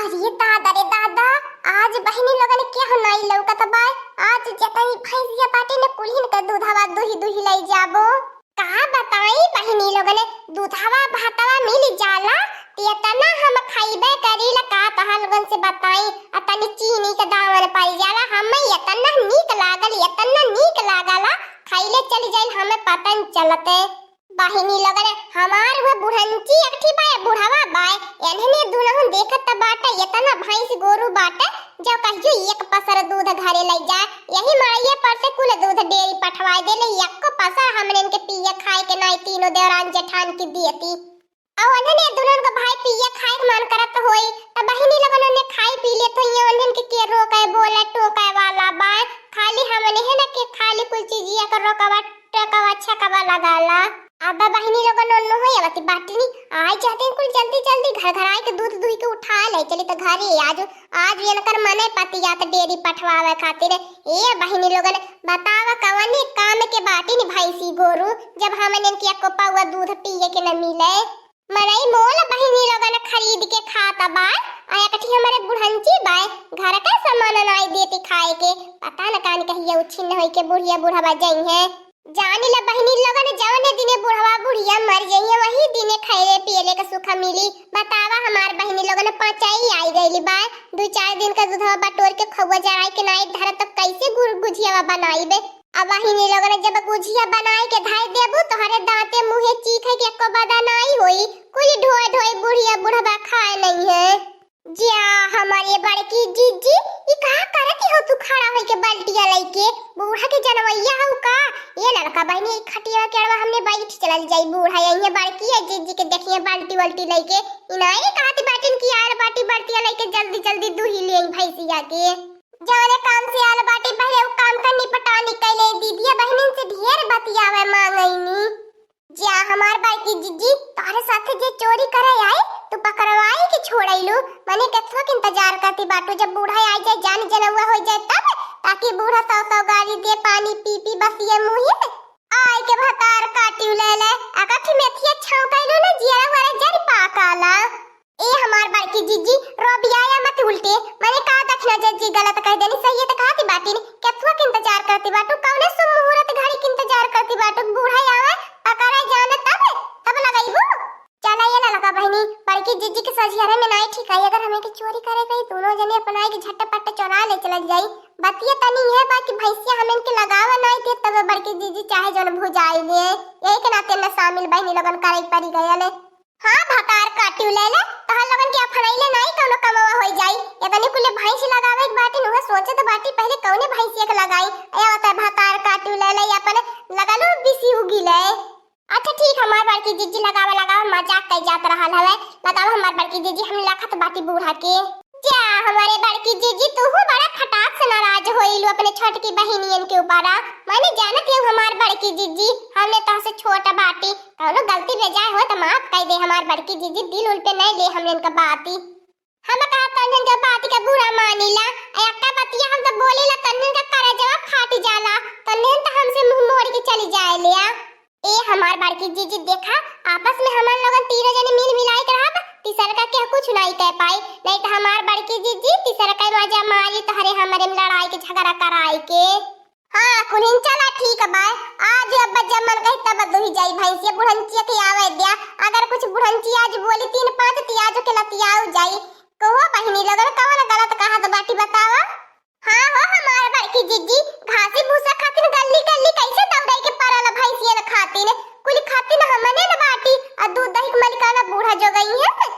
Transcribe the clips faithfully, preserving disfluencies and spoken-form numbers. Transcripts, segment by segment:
अरे दादा रे दादा, आज बहिनी लोगन केहू नाई लौकत बाय। आज जतनी भैंसिया बाटे न, कुल्हिन के दूधवा दुही दुही लई जाबो। का बताई बहिनी लोगन, दूधवा भातवा मिल जाला त एतना हम खइबे करीला, का तोहर लोगन से बताई। आ तनी चीनी के दामन पड़ जाला, हमें एतना नीक लागल, एतना नीक लागला, खइले चली जाइल, हमें पता न चलते। बहिनी लोगन, हमार हुए बुढ़ंची एक ठी बाय, बुढ़वा बाय, एन्हने दुनहु देखत त बाटे, एतना भैंस गोरू बाटे, जब कहियो एक पसर दूध घरे लइ जाए, यही मड़इये पर से कुल दूध डेरी पठवाए देले, एक्को पसर हमने इनके पिए खाए के नाई, तीनों देवरान जेठान की दियती। अउ ओन्हने दुनहु के भाई पिए खाए के मन करत होई, त बहिनी लोगन ओन्हे खाए पी लेत होई, ओन्हन के के रोके, बोले, टोके वाला बाय, खाली हमने है ना के खाली कुल चीजिया के रोकवा टकवा छकवा लगाला। अब बहिनी लोगन ओन्नो हो आवती बाटिनी, आइ जाते कुल जल्दी जल्दी घर घर आइ के दूध दुही के उठा ले चली त घरे। आज, आज इनकर मने पतिया त डेरी पठवावे खातिर। ए बहिनी लोगन, बतावा कवने काम के बाटिनी भैंसी गोरू, जब हमन इनके एको पौवा दूध पिए के न मिले। मनई मोल बहिनी लोगन खरीद के खात बा, आ एकठी हमरे बुढ़ंची बाय, घर के सामान नाई देती खाए के। पता न कान कहिया उछिन्न होई के बुढ़िया बुढ़वा जइहें। जानी ला बहिनी लोगन, जवने दिने बुढ़वा बुढ़िया मर जइहें, वही दिने खइले पियले के सुख मिली। बतावा हमार बहिनी लोगन, पचाई आई गइली बाय, दू चार दिन का दूधवा बटोर के खौआ जराई के नाई धरत, तो कैसे गुड़ गुझियावा बनाइबे? अब बहिनी लोगन, जब गुझिया बनाई के धाई देबू, तोहरे दांते मुंहे चीखे के एको बदा नाई होई, कुल ढोए ढोए बुढ़िया बुढ़वा खाए नहीं है। जा हमारे बड़की जीजी, ई का करती हो तू खड़ा होई के बाल्टिया लइके? बूढ़ा के जनवैया हऊ का? ए ललका बहिनी, ई खटिया के अड़वा हमने बैठ चलल जाई। बूढ़ा यही है बड़की है जीजी के देखिए बाल्टी वाल्टी लइके। इनाई कहती बाटिन कि आयल बाटी बाल्टिया लइके जल्दी जल्दी दूही ले आई भैंसिया के। जौने काम से आयल बाटी पहिले उ काम का निपटानी कैले। दीदिया बहिनिन से ढेर बतियावे मांगैनी। जा हमार बड़की जीजी, तोहरे साथे जे चोरी करे आई, तू पकड़वाई के छोड़ैलू? मने केथुआ के इंतजार करती बाटू, जब बूढ़ा आ जाए, जान जनौआ हो जाए तब, ताकि बूढ़ा सौ सौ गाली दे, पानी पी पी बसिए मुँहे। आई के भतार काटिउ ले ले, अकठी मेथिया छौंकैलू न जियरा वाला जरी पाकाला। ए हमार बड़की जीजी, रोबियाया मत उल्टे, मने का दखिना जीजी गलत कह देनी, सही है त कहती बाटिन, केथुआ के इंतजार करती बाटू, कौने शुभ मुहूर्त घड़ी के इंतजार करती बाटू, बूढ़ा आवे, पकड़े जाने तब, तब लगैबू। चला ये ललका बहिनी, बड़की जीजी के सजियरे में नाई ठीक आई, अगर हमें के चोरी करे गई, दोनों जने अपनाई के झटपट चोरा ले चलल जाई। बतिया तनी यह बा कि भैंसिया हमें के लगावे नाई दे, तब बड़की जीजी चाहे जौन भुजाई ले, यही के नाते न शामिल बहिनी लोगन करे पड़ी गया ले। हाँ, भतार काटिउ ले ले, तोहर लोगन के अफनैले नाई कौनो कमवा होई जाई। एतनी कुले भैंस लगावे के बाटी, उहे सोचत बाटी, पहिले कौने भैंसिया के लगाई। ए, आवता भतार काटिउ ले ले, अपन लगलू बिसी उगी ले। अच्छा ठीक, हमार बड़की जीजी लगावा, लगावा, मजाक कई जात रहल हवे। लगावा हमार बड़की जीजी, हम लखत बाटी बूढ़ा के। जा, हमारे बड़की जीजी, तूहू बड़ा फटाक से नाराज होइलू अपने छोटकी बहिनियन के ऊपर। माने जानत हऊ हमार बड़की जीजी, हमने तोहसे छोट बाटी, कौनो गलती बेजाय हो त माफ कई दे हमार बड़की जीजी, दिल उल पे नहीं ले हमने इनका बाती। हम कहा तन्हन के बात के बुरा मानीला, आ एक्का बतिया हम त बोलीला, तन्हन का करजवा फाट जाला, तन्हन त हमसे मुंह मोड़ के चली जाए लिया। ए हमार बड़की जीजी देखा, आपस में हमन लोगन तीनों जने मिल मिलाई के रहब, तीसरका के कुछ नाई कह पाई, नहीं त हमार बड़की जीजी तीसरका मजा मारी तोहरे हमरे में लड़ाई के झगड़ा कराई के। हाँ कुलिन चला ठीक बा, आज अब जब मन कही तब दुही जाई भैंसिया बुढ़ंचिया के आवे द्या, अगर कुछ बुढ़ंची आज बोली तीन पाँच ती आज के लतियाऊ जाई। कहो बहिनी लोगन कवन गलत कहत बाटी बतावा। हाँ हो हमार बड़की जीजी, घासी भूसा खातिन गल्ली गल्ली कैसे दौड़े के पड़ल भैंसियन खातिन, कुल खातिन हमने न बाटी, आ दूध दही के मलिकाना बूढ़ा जो गई है।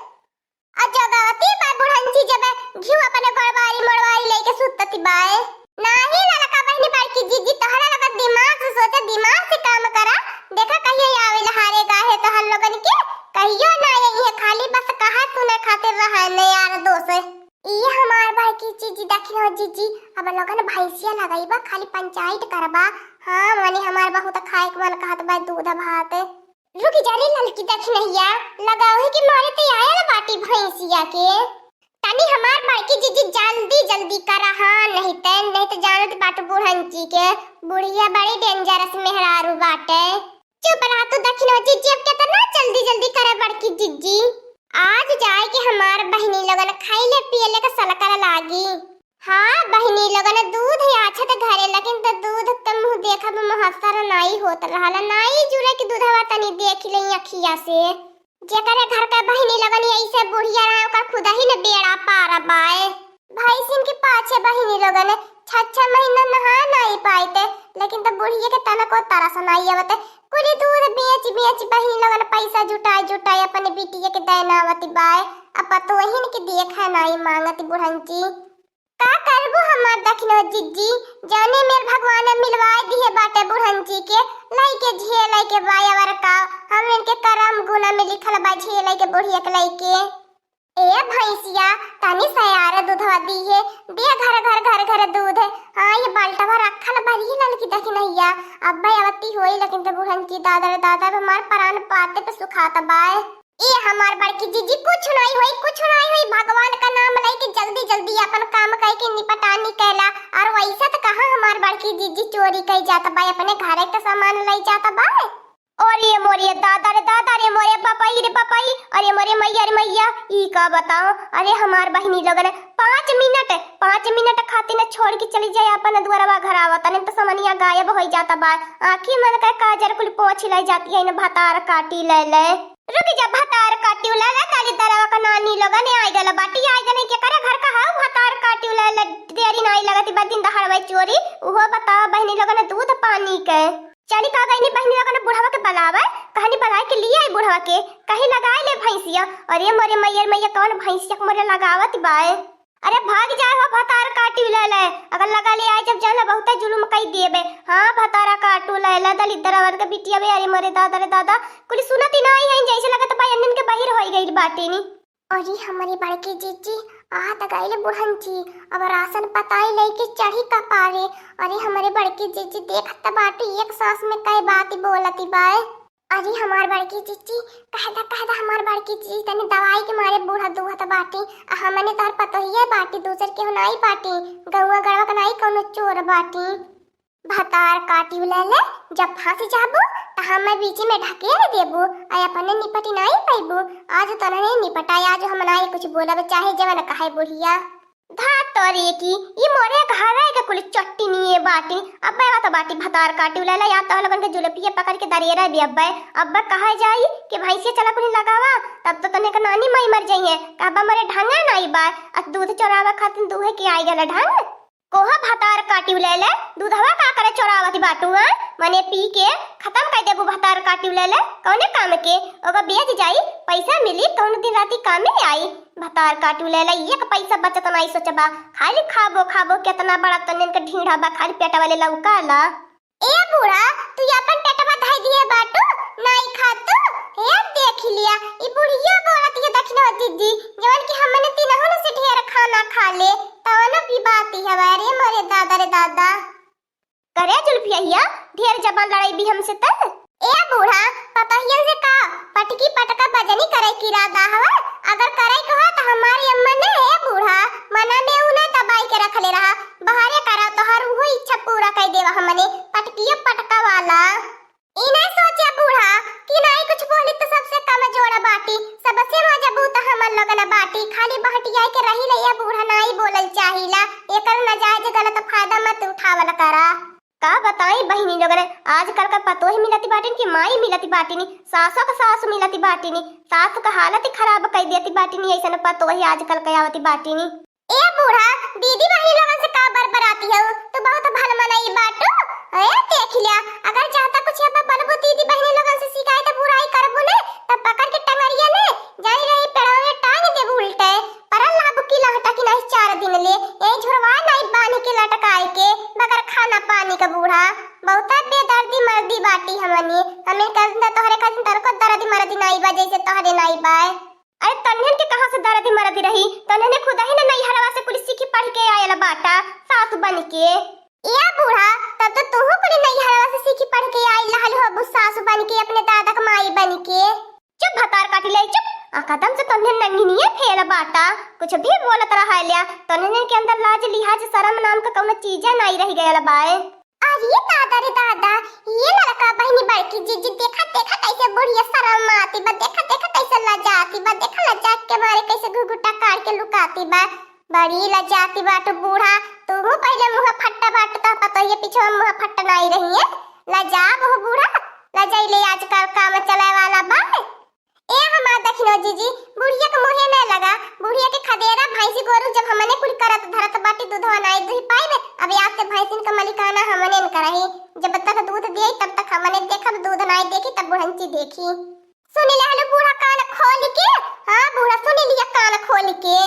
आ जगवती बा बुढ़ंची जब घिउ अपने गोड़वारी मोड़वारी लेके सुतती बाए। नाही ललका बहिनी बड़की जीजी तोहरा लोगन दिमाग से सोचा, दिमाग से काम करा, देखा कहियो आवे लहारे गाहे तोहर लोगन के, कहियो ना यही है खाली बस कहा सुने खातिर रहे ने यार दोस्त। ई हमार बड़की जीजी, दखिन हो जीजी, अब लोगन भैंसिया लगाइबा, खाली पंचायत करबा। हाँ, मने हमार बहुत खाए के मन कहत बा दूध भात। रुकी जा रे ललकी दखिनहिया, लगावे के मारे ते आयल बाटी भैंसिया के। तनी हमार बड़की जीजी जल्दी जल्दी करा, हाँ, नहीं ते, नहीं ते जानत बाटू बुढ़ंची के, बुढ़िया बड़ी dangerous मेहरारू बाटे। चुप रहा तू दखिनो जीजी, अब केतना जल्दी जल्दी करे बड़की जीजी। आज जाए के हमार बहिनी लोगन खइले पिए जी। हाँ बहिनी लोगन, दूध है अच्छा त घरे, लेकिन त दूध क मुँह देखब महत्तर नाई होत रहल, नाई जुरे कि दूधवा तनी देख ले अखिया से। जेकरे घर का बहिनी लोगन ऐसे बुढ़िया रहे, ओकर खुदा ही न बेड़ा पार बाए। भैंसिन के पाछे बहिनी लोगन छह छह महीना नहा नाई पाइत, लेकिन त बुढ़िया के तनको तरस नाई आवत। कुली दूध बेच बेच बहिनी लोगन पैसा जुटाए जुटाए अपने बिटिया के देना आवत बाए। अब पतोहिन के देख है नाई मांगत बुढ़ंची। का करबू हमार दखिनो जिज्जी, जाने मेर भगवान मिलवाए दिहे बाटे बुढ़ंची के, लइके झेले के बाय अवर का, हम इनके करम गुना में लिखल बा झेले के बुढ़िया के लइके। ए भैंसिया, तनी सयार दूधवा दिहे, दे घर घर घर घर दूध। हाँ, ये बाल्टवा रखल बा री ललकी दखिनहिया, अब भाई अवती होई, लेकिन त बुढ़ंची दादा रे दादा, अब हमार प्राण पाते पे सुखात बाए। ए हमार बड़की जीजी, कुछ नाई होई, कुछ नाई होई, भगवान का नाम लइके जल्दी जल्दी अपन काम कइके निपटा निकला। और वैसे त कहाँ हमार बड़की जीजी चोरी कई जात बा, अपने घरे के सामान लई जात बा। अरे मोरे दादा रे दादा रे मोरे पपई रे पपई, अरे मोरे मैया रे मैया, ई का बताओ, अरे हमार बहिनी लोगन पाँच मिनट, पाँच मिनट खातिर न छोड़ के चली जाए अपन दुआरवा घर आवत, नहीं तो समनिया गायब होई जात बा। आँखी मन का काजर कुल पोंछ ले जाती है, न भतार काटी ले ले। रुक जा, भतार काटी ले ले, ताली दरवा का नानी लोगन आई गल बाटी, आई गल के करे घर का है भतार काटी ले ले, देरी नाई लगती बा दिन दहाड़वे चोरी। उहो बताओ बहिनी लोगन दूध पानी के। चली का गईनी बहिनी लोगन बुढ़वा के बुलावे, कहनी बुलाए के लिए आई बुढ़वा के, कहीं लगाए ले भैंसिया। अरे मोरे मैया रे मैया, कौन भैंसिया के मोरे लगावत बाए। अरे भाग जाए हो भतार काटी ले ले, अगर लगा ले आए जब जाना बहुते जुलुम कई देबे। हाँ भतारा काटू ले ले दलिद्दरवन के बिटिया बे, अरे मोरे दादा रे दादा, कुली सुनत ही ना आई है, जैसे लगत बा अन्नन के बहिर होई गई बाटी नी। अरे हमरी बड़की जीजी, आ त गइल बुढ़ंची, अब रासन पताई लइके चढ़ी कपारे। अरे हमरी बड़की जीजी, देखत त बाटी एक सांस में कई बात बोलती बाए। अरे हमार बड़की जीजी, कह दा, कह दा हमार बड़की जीजी, तनी दवाई के मारे बूढ़ा दुहत बाटी। आ हमने तोहर पतोहिए बाटी, दूसर केहू नाई बाटी, गौवा गड़वा के नाई कौनो चोर बाटी। भतार काटी ले ले, जब फांसी जाबू, त हमें बीच में ढकेल देबू, आ अपने निपटी नाई पाइबू। आज तोहने निपटाए, आज हम नाई कुछ बोलब, चाहे जवन कहे बुढ़िया। धा तोरे की, ई मोरे घरे के कुल चट्टी निये बाटी। अब्बे तो बाटी भतार काटी ले ले, या तो लोगन के जुलपिया पकड़ के दरिये रह भी अब्बे। अब्बे कहा जाई कि भैंसिया चला कुनी लगावा, तब तो तने के नानी माई मर जाइए। कहबा मरे ढंगा नाई बा, अस दूध चोरावा खातिर दूहे के आई गल ढंग। कोहा भतार काटिउ ले ले, दूधवा का करे चोरावत बाटू, हाँ? मने पी के खतम कर देबू भतार काटिउ ले ले, कौने काम के? ओका बेच जाई, पैसा मिली, कौन दिन राती कामे आई। भतार काटिउ ले ले, एक पैसा बचत नाई सोचबा, खाली खाबो खाबो, केतना बड़ा तनियन के ढीढ़ा बा, खाली पेट वाले लौकाला। ए बूढ़ा, तू अपन पेटवा धई दिए बाटू, नाई खातू? हे देख लिया, ई बुढ़िया बोलत ये दखिनवा दीदी, जवन कि हमने तीनहु से ढेर खाना खा ले, तवनो भी बात ही हवा रे मोरे दादा रे दादा। करे जुल्फिया, ढेर जबान लड़ाई भी हमसे त। ए बूढ़ा, पतोहियन से का पटकी पटका बजनी करे की इरादा हवा? अगर करे के हो त हमारी अम्मा ने, ए बूढ़ा, मना में ऊ ना दबाई के रख ले रहा, बाहरे करा तोहर उहो इच्छा पूरा कर देवा हमने, पटकिया पटका वाला। ई नहीं सोचे बूढ़ा कि नाई कुछ बोली तो सबसे कमजोर बाटी, सबसे मजबूत हमन लोगन बाटी, खाली बहटियाई के रही ले या बूढ़ा, नाई बोलल चाहिला, एकर नाजायज गलत फायदा मत उठावल करा। का बताई बहिनी लोगन, आजकल का पतोह मिलती बाटिन कि माई मिलती बाटिनी, सासो का सास मिलती बाटिनी, सास का हालत ही खराब कर देती बाटिनी, ऐसन पतोह आजकल के आवती बाटिनी। ए बूढ़ा, दीदी बहिनी लोगन से का बरबराती हो? तू बहुत भल मनई बाटू। ए देख लिया, अगर ज्यादा कुछ अब बलबू दीदी बहिनी लोगन से शिकायत बुराई करबू ने, तब पकड़ के टंगरिया ने जाई रही पेड़वा में टांग देबू उल्टे। परल लाबू की लहटा की नहीं चार दिन ले, यही झुरवा नहीं बांध के लटकाए के, बगैर खाना पानी का बूढ़ा। बहुत बेदर्दी मर्दी बाटी हमनी, हमें कर तोहरे खातिर तनको दर्दी मर्दी नहीं बा, जैसे तोहरे नहीं बाए। अरे तन्हन के कहाँ से दरदी मरदी रही? तन्हन ने खुदा ही ना नैहरवा से कुल सीखी पढ़ के आयल बाटा, सासु बन के। ए बूढ़ा, तब तो तूहू कुल नैहरवा से सीखी पढ़ के आइल रहल होबू, सासु बन के, अपने दादा के माई बन के। चुप भतार काटी ले, चुप। आ कदम से तन्हन नंगिनिये फेल बाटा, कुछ भी बोलत रहा लिया। तन्हन के अंदर लाज लिहाज शरम नाम का कौनो चीजे नाई रह गयल बाए। अरे दादा रे दादा, ये लड़का बहिनी बड़की जीजी, देखा देखा कैसे बुढ़िया शरम आती बा, देखा देखा कैसे लजाती बा, देखा लजा के मारे कैसे घुघुटा काट के लुकाती बा। बड़ी लजाती बाटू बूढ़ा, तू पहिले मुँह फट्टा बाटू, तो पतोहिए पीछे मुँह फट्टा नाई रही है। लजा बहु बूढ़ा, लजाइले आजकल काम चले वाला बा। ए हमार दखिनो जीजी, बुढ़िया के मुँहे न लगा, बुढ़िया के खदेरा भैंसी गोरू जब हमने कुल करत धरत बाटी दूधवा नाई दुही पाइबे, अब आज से भैंसिन का मलिकाना हमने न करही, जब तक दूध दिए तब तक हमने देखब, दूध नाई देखी तब बुढ़ंची देखी। सुन ले हलो बूढ़ा कान खोल के, हाँ बूढ़ा सुन लिया कान खोल के।